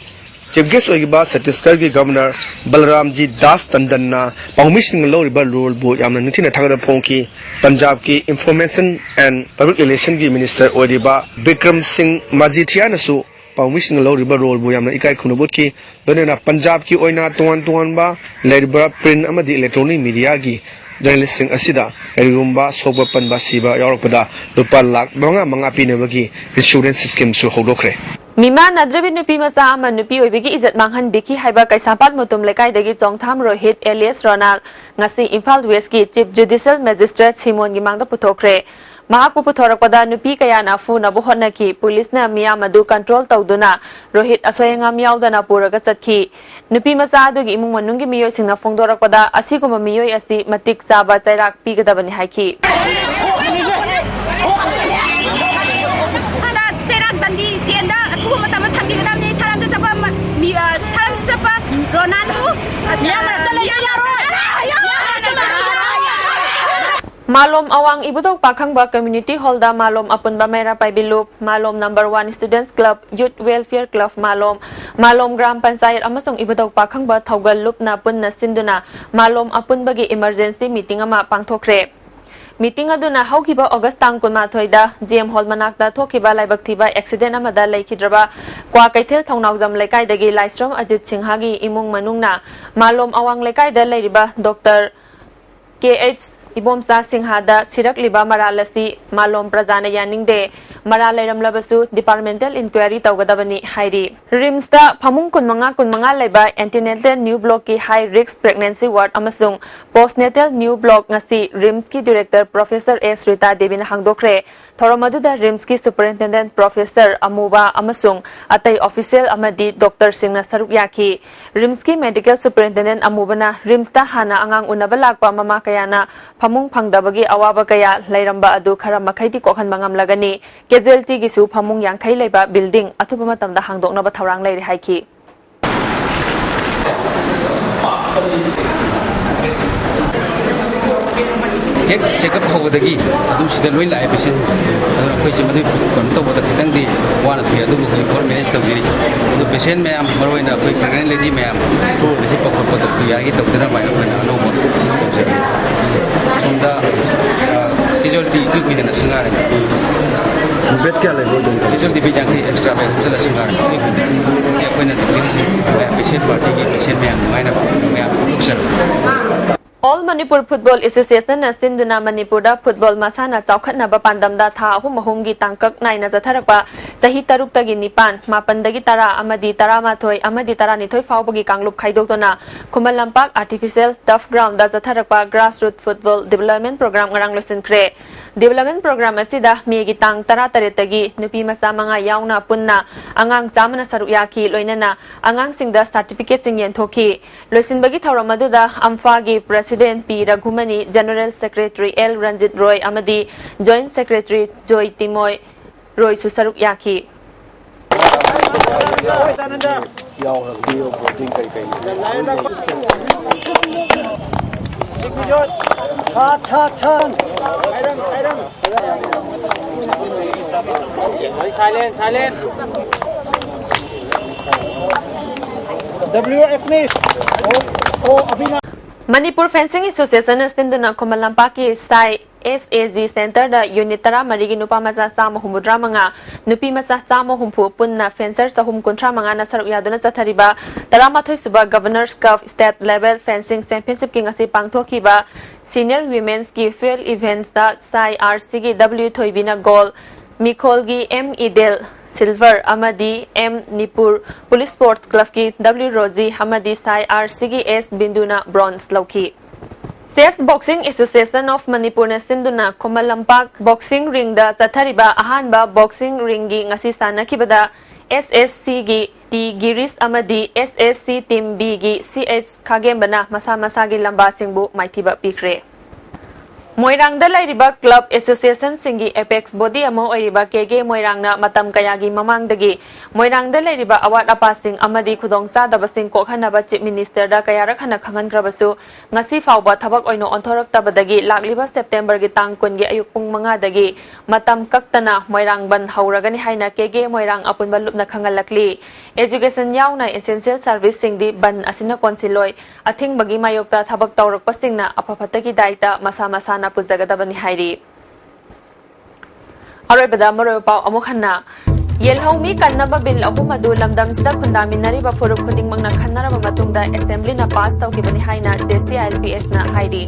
ꯆꯤꯐ ꯒꯦꯁ ꯑꯣꯏꯈꯤꯕ ꯁꯠꯇꯤꯁꯒꯔꯒꯤ ꯒꯚꯔꯅꯔ ꯕꯂꯔꯥꯝꯖꯤ ꯗꯥꯁ ꯇꯟꯗꯟꯅ ꯄꯥꯎꯃꯤꯁꯤꯡꯅ ꯂꯧꯔꯤꯕ ꯔꯣꯜꯕꯨ ꯌꯥꯝꯅ ꯅꯤꯡꯊꯤꯅ ꯊꯥꯒꯠꯄ ꯐꯣꯡꯈꯤ꯫ ꯄꯟꯖꯥꯕꯀꯤ ꯏꯟꯐꯣꯔꯃꯦꯁꯟ ꯑꯦꯟ ꯄꯕ꯭ꯂꯤꯛ ꯔꯤꯂꯦꯁꯟꯒꯤ ꯃꯤꯅꯤꯁꯇꯔ ꯑꯣꯏꯔꯤꯕ ꯕꯤꯀ꯭ꯔꯝ ꯁꯤꯡ ꯃꯥꯖꯤꯊꯤꯌꯥꯅꯁꯨ ꯄꯥꯎꯃꯤꯁꯤꯡꯅ ꯂꯧꯔꯤꯕ ꯔꯣꯜꯕꯨ ꯌꯥꯝꯅ ꯏꯀꯥꯏ ꯈꯨꯝꯅꯕ ꯎꯠꯈꯤ꯫ ꯂꯣꯏꯅꯅ ꯄꯟꯖꯥꯕꯀꯤ ꯑꯣꯏꯅ ꯇꯣꯉꯥꯟ ꯇꯣꯉꯥꯟꯕ ꯂꯩꯔꯤꯕ ꯄ꯭ꯔꯤꯟ ꯑꯃꯗꯤ ꯏꯂꯦꯛꯇ꯭ꯔꯣꯅꯤꯛ ꯃꯤꯗꯤꯌꯥꯒꯤ ꯖꯔꯅꯦꯂꯤꯁꯁꯤꯡ ꯑꯁꯤꯗ ꯀꯔꯤꯒꯨꯝꯕ ꯁꯣꯛꯄ ꯄꯟꯕ ꯁꯤꯕ ꯌꯥꯎꯔꯛꯄꯗ ꯂꯨꯄꯥ ꯂꯥꯈ ꯃꯉꯥ ꯃꯉꯥ ꯄꯤꯅꯕꯒꯤ ꯏꯟꯁꯨꯔꯦꯟꯁ ꯁ꯭ꯀꯤꯝꯁꯨ ꯍꯧꯗꯣꯛꯈ꯭ꯔꯦ꯫ ꯃꯤꯃꯥꯟꯅꯗ꯭ꯔꯕꯤ ꯅꯨꯄꯤ ꯃꯆꯥ ꯑꯃ ꯅꯨꯄꯤ ꯑꯣꯏꯕꯒꯤ ꯏꯖꯠ ꯃꯥꯡꯍꯟꯕꯤꯈꯤ ꯍꯥꯏꯕ ꯀꯩꯁꯥꯝꯄꯥꯠ ꯃꯨꯇꯨꯝ ꯂꯩꯀꯥꯏꯗꯒꯤ ꯆꯣꯡꯊꯥꯝ ꯔꯣꯍꯤꯠ alias ꯔꯣꯅꯥꯜ ꯉꯁꯤ ꯏꯝꯐꯥꯜ ꯋꯦꯁꯀꯤ ꯆꯤꯐ ꯖꯨꯗꯤꯁꯤꯌꯦꯜ ꯃꯦꯖꯤꯁꯇ꯭ꯔꯦꯠ ꯁꯤꯃꯣꯟꯒꯤ ꯃꯥꯡꯗ ꯄꯨꯊꯣꯛꯈ꯭ꯔꯦ꯫ ꯃꯍꯥꯛꯄꯨ ꯄꯨꯊꯣꯔꯛꯄꯗ ꯅꯨꯄꯤ ꯀꯌꯥꯅ ꯐꯨꯅꯕ ꯍꯣꯠꯅꯈꯤ꯫ ꯄꯨꯂꯤꯁꯅ ꯃꯤꯌꯥꯝ ꯑꯗꯨ ꯀꯟꯇ꯭ꯔꯣꯜ ꯇꯧꯗꯨꯅ ꯔꯣꯍꯤꯠ ꯑꯁꯣꯏ ꯑꯉꯥꯝ ꯌꯥꯎꯗꯅ ꯄꯨꯔꯒ ꯆꯠꯈꯤ꯫ ꯅꯨꯄꯤ ꯃꯆꯥ ꯑꯗꯨꯒꯤ ꯏꯃꯨꯡ ꯃꯅꯨꯡꯒꯤ ꯃꯤꯑꯣꯏꯁꯤꯡꯅ ꯐꯣꯡꯗꯣꯔꯛꯄꯗ, ꯑꯁꯤꯒꯨꯝꯕ ꯃꯤꯑꯣꯏ ꯑꯁꯤ ꯃꯇꯤꯛ ꯆꯥꯕ ꯆꯩꯔꯥꯛ ꯄꯤꯒꯗꯕꯅꯤ ꯍꯥꯏꯈꯤ꯫ ꯆꯩꯔꯥꯛ ꯗꯟꯗꯤ ꯆꯦꯟꯗ ꯑꯊꯨꯕ ꯃꯇꯝꯗ ꯊꯝꯕꯤꯒꯗꯕꯅꯤ꯫ ꯁꯥꯔꯝꯗ ꯆꯠꯄ ꯃ-, ꯃꯤ-, ꯑ, ꯁꯥꯔꯝꯗ ꯆꯠꯄ ꯔꯣꯅꯥꯜꯗꯣ ꯃꯤꯌꯥꯝ ꯃꯔꯛꯇ ꯂꯩꯕ ꯌꯥꯔꯣꯏ꯫ ꯃꯥꯂꯣꯝ ꯑꯋꯥꯡ ꯏꯕꯨꯙꯧ ꯄꯥꯈꯪꯕ ꯀꯝꯃ꯭ꯌꯨꯅꯤꯇꯤ ꯍꯣꯜꯗ ꯃꯥꯂꯣꯝ ꯑꯄꯨꯟꯕ ꯃꯩꯔꯥ ꯄꯥꯏꯕꯤ ꯂꯨꯞ, Malom number one students club, youth welfare club Malom, Malom gram panchayat ꯑꯃꯁꯨꯡ ꯏꯕꯨꯙꯧ ꯄꯥꯈꯪꯕ ꯊꯧꯒꯜ ꯂꯨꯞꯅ ꯄꯨꯟꯅ ꯁꯤꯟꯗꯨꯅ ꯃꯥꯂꯣꯝ ꯑꯄꯨꯟꯕꯒꯤ ꯏꯃꯔꯖꯦꯟꯁꯤ ꯃꯤꯇꯤꯡ ꯑꯃ ꯄꯥꯡꯊꯣꯛꯈ꯭ꯔꯦ꯫ ꯃꯤꯇꯤꯡ ꯑꯗꯨꯅ ꯍꯧꯈꯤꯕ ꯑꯣꯒꯁ ꯇꯥꯡ ꯀꯨꯟꯃꯥꯊꯣꯏꯗ ꯖꯤ ꯑꯦꯝ ꯍꯣꯜ ꯃꯅꯥꯛꯇ ꯊꯣꯛꯈꯤꯕ ꯂꯥꯏꯕꯛ ꯊꯤꯕ ꯑꯦꯛꯁꯤꯗꯦꯟ ꯑꯃꯗ ꯂꯩꯈꯤꯗ꯭ꯔꯕ ꯀ꯭ꯋꯥꯀꯩꯊꯦꯜ ꯊꯧꯅꯥꯎꯖꯝ ꯂꯩꯀꯥꯏꯗꯒꯤ ꯂꯥꯏꯁ꯭ꯔꯝ ꯑꯖꯤꯠ ꯁꯤꯡꯍꯒꯤ ꯏꯃꯨꯡ ꯃꯅꯨꯡꯅ ꯃꯥꯂꯣꯝ ꯑꯋꯥꯡ ꯂꯩꯀꯥꯏꯗ ꯂꯩꯔꯤꯕ ꯗꯣꯛꯇꯔ ꯀꯦ ꯑꯩꯆ ꯏꯕꯣꯝꯆꯥ ꯁꯤꯡꯍꯗ ꯁꯤꯔꯛꯂꯤꯕ ꯃꯔꯥꯜ ꯑꯁꯤ ꯃꯥꯂꯣꯝ ꯄ꯭ꯔꯖꯥꯅ ꯌꯥꯅꯤꯡꯗꯦ꯫ ꯃꯔꯥꯜ ꯂꯩꯔꯝꯂꯕꯁꯨ ꯗꯤꯄꯥꯔꯠꯃꯦꯟꯇꯦꯜ ꯏꯟꯀ꯭ꯋꯥꯏꯔꯤ ꯇꯧꯒꯗꯕꯅꯤ ꯍꯥꯏꯔꯤ꯫ ꯔꯤꯝꯁꯇ ꯐꯃꯨꯡ ꯀꯨꯟꯃꯉꯥ ꯀꯨꯟꯃꯉꯥ ꯂꯩꯕ ꯑꯦꯟꯇꯤꯅꯦꯇꯦꯜ ꯅ꯭ꯌꯨ ꯕ꯭ꯂꯣꯛꯀꯤ ꯍꯥꯏ ꯔꯤꯁꯛ ꯄ꯭ꯔꯦꯒꯅꯦꯟꯁꯤ ꯋꯥꯔꯗ ꯑꯃꯁꯨꯡ ꯄꯣꯁꯅꯦꯇꯦꯜ ꯅ꯭ꯌꯨ ꯕ꯭ꯂꯣꯛ ꯉꯁꯤ ꯔꯤꯝꯁꯀꯤ ꯗꯤꯔꯦꯛꯇꯔ ꯄ꯭ꯔꯣꯐꯦꯁꯔ ꯑꯦꯁ ꯔꯤꯇꯥ ꯗꯦꯕꯤꯅ ꯍꯥꯡꯗꯣꯛꯈ꯭ꯔꯦ꯫ ꯊꯧꯔꯝ ꯑꯗꯨꯗ ꯔꯤꯝꯁꯀꯤ ꯁꯨꯄꯔꯤꯟꯇꯦꯟꯗꯦꯟꯠ ꯄ꯭ꯔꯣꯐꯦꯁꯔ ꯑꯃꯨꯕ ꯑꯃꯁꯨꯡ ꯑꯇꯩ ꯑꯣꯐꯤꯁꯤꯌꯦꯜ ꯑꯃꯗꯤ ꯗꯣꯛꯇꯔꯁꯤꯡꯅ ꯁꯔꯨꯛ ꯌꯥꯈꯤ꯫ ꯔꯤꯝꯁꯀꯤ ꯃꯦꯗꯤꯀꯦꯜ ꯁꯨꯄꯔꯤꯟꯇꯦꯟꯗꯦꯟꯠ ꯑꯃꯨꯕꯅ ꯔꯤꯝꯁꯇ ꯍꯥꯟꯅ ꯑꯉꯥꯡ ꯎꯅꯕ ꯂꯥꯛꯄ ꯃꯃꯥ ꯀꯌꯥꯅ ꯐꯃꯨꯡ ꯐꯪꯗꯕꯒꯤ ꯑꯋꯥꯕ ꯀꯌꯥ ꯂꯩꯔꯝꯕ ꯑꯗꯨ ꯈꯔ ꯃꯈꯩꯗꯤ ꯀꯣꯛꯍꯟꯕ ꯉꯝꯂꯒꯅꯤ꯫ ꯀꯦꯖꯨꯋꯦꯜꯇꯤꯒꯤꯁꯨ ꯐꯃꯨꯡ ꯌꯥꯡꯈꯩ ꯂꯩꯕ ꯕꯤꯜꯗꯤꯡ ꯑꯊꯨꯕ ꯃꯇꯝꯗ ꯍꯥꯡꯗꯣꯛꯅꯕ ꯊꯧꯔꯥꯡ ꯂꯩꯔꯤ ꯍꯥꯏꯈꯤ꯫ ꯍꯦꯛ ꯆꯦꯛꯑꯞ ꯍꯧꯕꯗꯒꯤ ꯑꯗꯨꯝ ꯁꯤꯗ ꯂꯣꯏ ꯂꯥꯛꯑꯦ ꯄꯦꯁꯦꯟ꯫ ꯑꯗꯨꯅ ꯑꯩꯈꯣꯏꯁꯦ ꯃꯗꯨ ꯀꯩꯅꯣ ꯇꯧꯕꯗ ꯈꯤꯇꯪꯗꯤ ꯋꯥꯅ ꯊꯣꯛꯑꯦ, ꯑꯗꯨꯕꯨ ꯍꯧꯖꯤꯛ ꯐꯥꯎ ꯃꯦꯅꯦꯖ ꯇꯧꯖꯔꯤ꯫ ꯑꯗꯨ ꯄꯦꯁꯦꯟ ꯃꯌꯥꯝ, ꯃꯔꯨꯑꯣꯏꯅ ꯑꯩꯈꯣꯏ ꯄ꯭ꯔꯦꯒꯅꯦꯟ ꯂꯦꯗꯤ ꯃꯌꯥꯝ, ꯐ꯭ꯂꯣꯔꯗ ꯍꯤꯞꯄ ꯈꯣꯠꯄꯗ ꯌꯥꯔꯤꯒꯩ ꯇꯧꯗꯅꯕ ꯍꯥꯏꯅ ꯑꯩꯈꯣꯏꯅ ꯑꯅꯧꯕ ꯇꯧꯖꯔꯤ꯫ ꯁꯣꯝꯗ ꯀꯦꯖꯨꯋꯦꯜꯇꯤ ꯏꯀꯨꯏ ꯀꯨꯏꯗꯅ ꯁꯪꯒꯥꯔꯦ꯫ ꯕꯦꯗ ꯀꯌꯥ ꯂꯩꯕ ꯑꯣꯏꯗꯣꯏꯅꯣ? ꯀꯦꯖꯨꯋꯦꯜꯇꯤ ꯕꯦꯗ ꯌꯥꯡꯈꯩ ꯑꯦꯛꯁꯇ꯭ꯔꯥ ꯕꯦꯗ ꯍꯥꯞꯆꯤꯜꯂ ꯁꯪꯒꯥꯔꯦ꯫ ꯑꯩꯈꯣꯏꯅ ꯇꯧꯖꯔꯤꯁꯤ ꯃꯌꯥꯝ ꯄꯦꯁꯦꯟ ꯄꯥꯔꯇꯤꯒꯤ ꯄꯦꯁꯦꯟ ꯃꯌꯥꯝ ꯅꯨꯡꯉꯥꯏꯅꯕ ꯃꯌꯥꯝ ꯄꯨꯊꯣꯛꯆꯔꯤ꯫ ꯑꯣꯜ ꯃꯅꯤꯄꯨꯔ ꯐꯨꯠꯕꯣꯜ ꯑꯦꯁꯣꯁꯤꯌꯦꯁꯟꯅ ꯁꯤꯟꯗꯨꯅ ꯃꯅꯤꯄꯨꯔꯗ ꯐꯨꯠꯕꯣꯜ ꯃꯁꯥꯟꯅ ꯆꯥꯎꯈꯠꯅꯕ ꯄꯥꯟꯗꯝꯗ ꯊꯥ ꯑꯍꯨꯝ ꯑꯍꯨꯝꯒꯤ ꯇꯥꯡꯀꯛ ꯅꯥꯏꯅ ꯆꯠꯊꯔꯛꯄ ꯆꯍꯤ ꯇꯔꯨꯛꯇꯒꯤ ꯅꯤꯄꯥꯟ, ꯃꯥꯄꯟꯗꯒꯤ ꯇꯔꯥ ꯑꯃꯗꯤ ꯇꯔꯥꯃꯥꯊꯣꯏ ꯑꯃꯗꯤ ꯇꯔꯥꯅꯤꯊꯣꯏ ꯐꯥꯎꯕꯒꯤ ꯀꯥꯡꯂꯨꯞ ꯈꯥꯏꯗꯣꯛꯇꯨꯅ Khuman Lampak Artificial Turf Ground ꯗ ꯆꯠꯊꯔꯛꯄ Grassroot Football Development Program ꯉꯔꯥꯡ ꯂꯣꯏꯁꯤꯟꯈ꯭ꯔꯦ꯫ Development Program ꯑꯁꯤꯗ ꯃꯦꯒꯤ ꯇꯥꯡ ꯇꯔꯥꯇꯔꯦꯠꯇꯒꯤ ꯅꯨꯄꯤ ꯃꯆꯥ ꯃꯉꯥ ꯌꯥꯎꯅ ꯄꯨꯟꯅ ꯑꯉꯥꯡ ꯆꯥꯝꯃꯅ ꯁꯔꯨꯛ ꯌꯥꯈꯤ, ꯂꯣꯏꯅꯅ ꯑꯉꯥꯡꯁꯤꯡꯗ ꯁꯥꯔꯇꯤꯐꯤꯀꯦꯠꯁꯤꯡ ꯌꯦꯟꯊꯣꯛꯈꯤ꯫ ꯂꯣꯏꯁꯤꯟꯕꯒꯤ ꯊꯧꯔꯝ ꯑꯗꯨꯗ ꯑꯝꯐꯥꯒꯤ ꯄ꯭ꯔꯦꯁꯤꯗꯦꯟꯠ ꯄꯤ ꯔꯘꯨꯃꯅꯤ, ꯖꯦꯅꯔꯦꯜ ꯁꯦꯀ꯭ꯔꯦꯇꯔꯤ ꯑꯦꯜ ꯔꯟꯖꯤꯠ ꯔꯣꯏ ꯑꯃꯗꯤ ꯖꯣꯏꯟꯠ ꯁꯦꯀ꯭ꯔꯦꯇꯔꯤ ꯖꯣꯏ ꯇꯤꯃꯣꯏ ꯔꯣꯏꯁꯨ ꯁꯔꯨꯛ ꯌꯥꯈꯤ꯫ Silent, silent. W F N. Oh, oh, Abhina. Manipur Fencing Association ꯅ ꯁꯤꯟꯗꯨꯅ ꯈꯨꯃꯟ ꯂꯝꯄꯥꯛꯀꯤ ꯁꯥꯏ S A G Center the unit ꯇꯔꯥꯃꯔꯤꯒꯤ ꯅꯨꯄꯥ ꯃꯆꯥ ꯆꯥꯝꯃ ꯍꯨꯝꯐꯨꯇꯔꯥ ꯃꯉꯥ, ꯅꯨꯄꯤ ꯃꯆꯥ ꯆꯥꯝꯃ ꯍꯨꯝꯐꯨ, ꯄꯨꯟꯅ fencer ꯆꯍꯨꯝ ꯀꯨꯟꯊ꯭ꯔꯥ ꯃꯉꯥꯅ ꯁꯔꯨꯛ ꯌꯥꯗꯨꯅ ꯆꯠꯊꯔꯤꯕ ꯇꯔꯥꯃꯥꯊꯣꯏ ꯁꯨꯕ Governors Cup State Level Fencing Championship ꯀꯤ ꯉꯁꯤ ꯄꯥꯡꯊꯣꯛꯈꯤꯕ Senior Women's ꯀꯤ Field Events ꯇ ꯁꯥꯏ R C ꯒꯤ W ꯊꯣꯏꯕꯤꯅ gold, ꯃꯤꯈꯣꯜꯒꯤ M ideal silver ꯑꯃꯗꯤ M ꯅꯤꯄꯨꯔ Police Sports Club ꯀꯤ W ꯔꯣꯖꯤ ꯑꯃꯗꯤ ꯁꯥꯏ R C ꯒꯤ S ꯕꯤꯟꯗꯨꯅ bronze ꯂꯧꯈꯤ꯫ Chess Boxing Association of Manipur ꯅ ꯁꯤꯟꯗꯨꯅ ꯈꯨꯃꯟ ꯂꯝꯄꯥꯛ boxing ring ꯗ ꯆꯠꯊꯔꯤꯕ ꯑꯍꯥꯟꯕ boxing ring ꯒꯤ ꯉꯁꯤ ꯁꯥꯟꯅꯈꯤꯕꯗ S S C ꯒꯤ T ꯒꯤꯔꯤꯁ ꯑꯃꯗꯤ S S C Team B ꯒꯤ C H ꯈꯥꯒꯦꯝꯕꯅ ꯃꯁꯥ ꯃꯁꯥꯒꯤ ꯂꯝꯕꯥꯁꯤꯡꯕꯨ ꯃꯥꯏꯊꯤꯕ ꯄꯤꯈ꯭ꯔꯦ꯫ ꯃꯣꯏꯔꯥꯡꯗ ꯂꯩꯔꯤꯕ club association ꯁꯤꯡꯒꯤ apex body ꯑꯃ ꯑꯣꯏꯔꯤꯕ K K ꯃꯣꯏꯔꯥꯡꯅ ꯃꯇꯝ ꯀꯌꯥꯒꯤ ꯃꯃꯥꯡꯗꯒꯤ ꯃꯣꯏꯔꯥꯡꯗ ꯂꯩꯔꯤꯕ ꯑꯋꯥꯠ ꯑꯄꯥꯁꯤꯡ ꯑꯃꯗꯤ ꯈꯨꯗꯣꯡꯆꯥꯗꯕꯁꯤꯡ ꯀꯣꯛꯍꯟꯅꯕ Chief Minister ꯗ ꯀꯌꯥꯔꯛ ꯍꯟꯅ ꯈꯪꯍꯟꯈ꯭ꯔꯕꯁꯨ, ꯉꯁꯤ ꯐꯥꯎꯕ ꯊꯕꯛ ꯑꯣꯏꯅ ꯑꯣꯟꯊꯣꯔꯛꯇꯕꯗꯒꯤ ꯂꯥꯛꯂꯤꯕ September ꯒꯤ ꯇꯥꯡ ꯀꯨꯟꯒꯤ ꯑꯌꯨꯛ ꯄꯨꯡ ꯃꯉꯥꯗꯒꯤ ꯃꯇꯝ ꯀꯛꯇꯅ ꯃꯣꯏꯔꯥꯡ ꯕꯟ ꯍꯧꯔꯒꯅꯤ ꯍꯥꯏꯅ K K ꯃꯣꯏꯔꯥꯡ ꯑꯄꯨꯟꯕ ꯂꯨꯞꯅ ꯈꯪꯍꯜꯂꯛꯂꯤ꯫ Education ꯌꯥꯎꯅ essential service ꯁꯤꯡꯗꯤ ꯕꯟ ꯑꯁꯤꯅ ꯀꯣꯟꯁꯤꯜꯂꯣꯏ꯫ ꯑꯊꯤꯡꯕꯒꯤ ꯃꯥꯌꯣꯛꯇ ꯊꯕꯛ ꯇꯧꯔꯛꯄꯁꯤꯡꯅ ꯑꯐ ꯐꯠꯇꯒꯤ ꯗꯥꯏꯇ ꯃꯁꯥ ꯃꯁꯥꯅ ꯄꯨꯖꯒꯗꯕꯅꯤ ꯍꯥꯏꯔꯤ꯫ ꯑꯔꯣꯏꯕꯗ ꯃꯔꯨꯑꯣꯏꯕ ꯄꯥꯎ ꯑꯃꯨꯛ ꯍꯟꯅ꯫ ꯌꯦꯜꯍꯧꯃꯤ ꯀꯟꯅꯕ ꯕꯤꯜ ꯑꯍꯨꯝ ꯑꯗꯨ ꯂꯝꯗꯝꯁꯤꯗ ꯈꯨꯟꯗꯥꯃꯤꯟꯅꯔꯤꯕ ꯐꯨꯔꯨꯞ ꯈꯨꯗꯤꯡꯃꯛꯅ ꯈꯟꯅꯔꯕ ꯃꯇꯨꯡꯗ ꯑꯦꯁꯦꯝꯕ꯭ꯂꯤꯅ ꯄꯥꯁ ꯇꯧꯈꯤꯕꯅꯤ ꯍꯥꯏꯅ JCILPFꯅ ꯍꯥꯏꯔꯤ꯫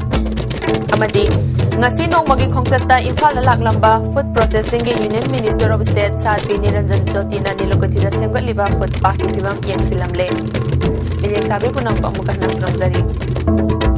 ꯑꯃꯗꯤ ꯉꯁꯤ ꯅꯣꯡꯃꯒꯤ ꯈꯣꯡꯆꯠꯇ ꯏꯝꯐꯥꯜꯗ ꯂꯥꯛꯂꯝꯕ Food Processingꯒꯤ Union Minister of State ꯁꯥꯔ ꯄꯤ ꯅꯤꯔꯟꯖꯟ ꯖꯣꯇꯤꯅ ꯅꯤꯂꯨꯀꯊꯤꯗ ꯁꯦꯝꯒꯠꯂꯤꯕ ꯐꯨꯠ ꯄꯥꯛꯀꯤ ꯐꯤꯕꯝ ꯌꯦꯡꯁꯤꯜꯂꯝꯂꯦ꯫ ꯃꯤꯠꯌꯦꯡ ꯇꯥꯕꯤꯕ ꯄꯨꯝꯅꯃꯛꯄꯨ ꯑꯃꯨꯛꯀ ꯍꯟꯅ ꯈꯨꯔꯨꯝꯖꯔꯤ꯫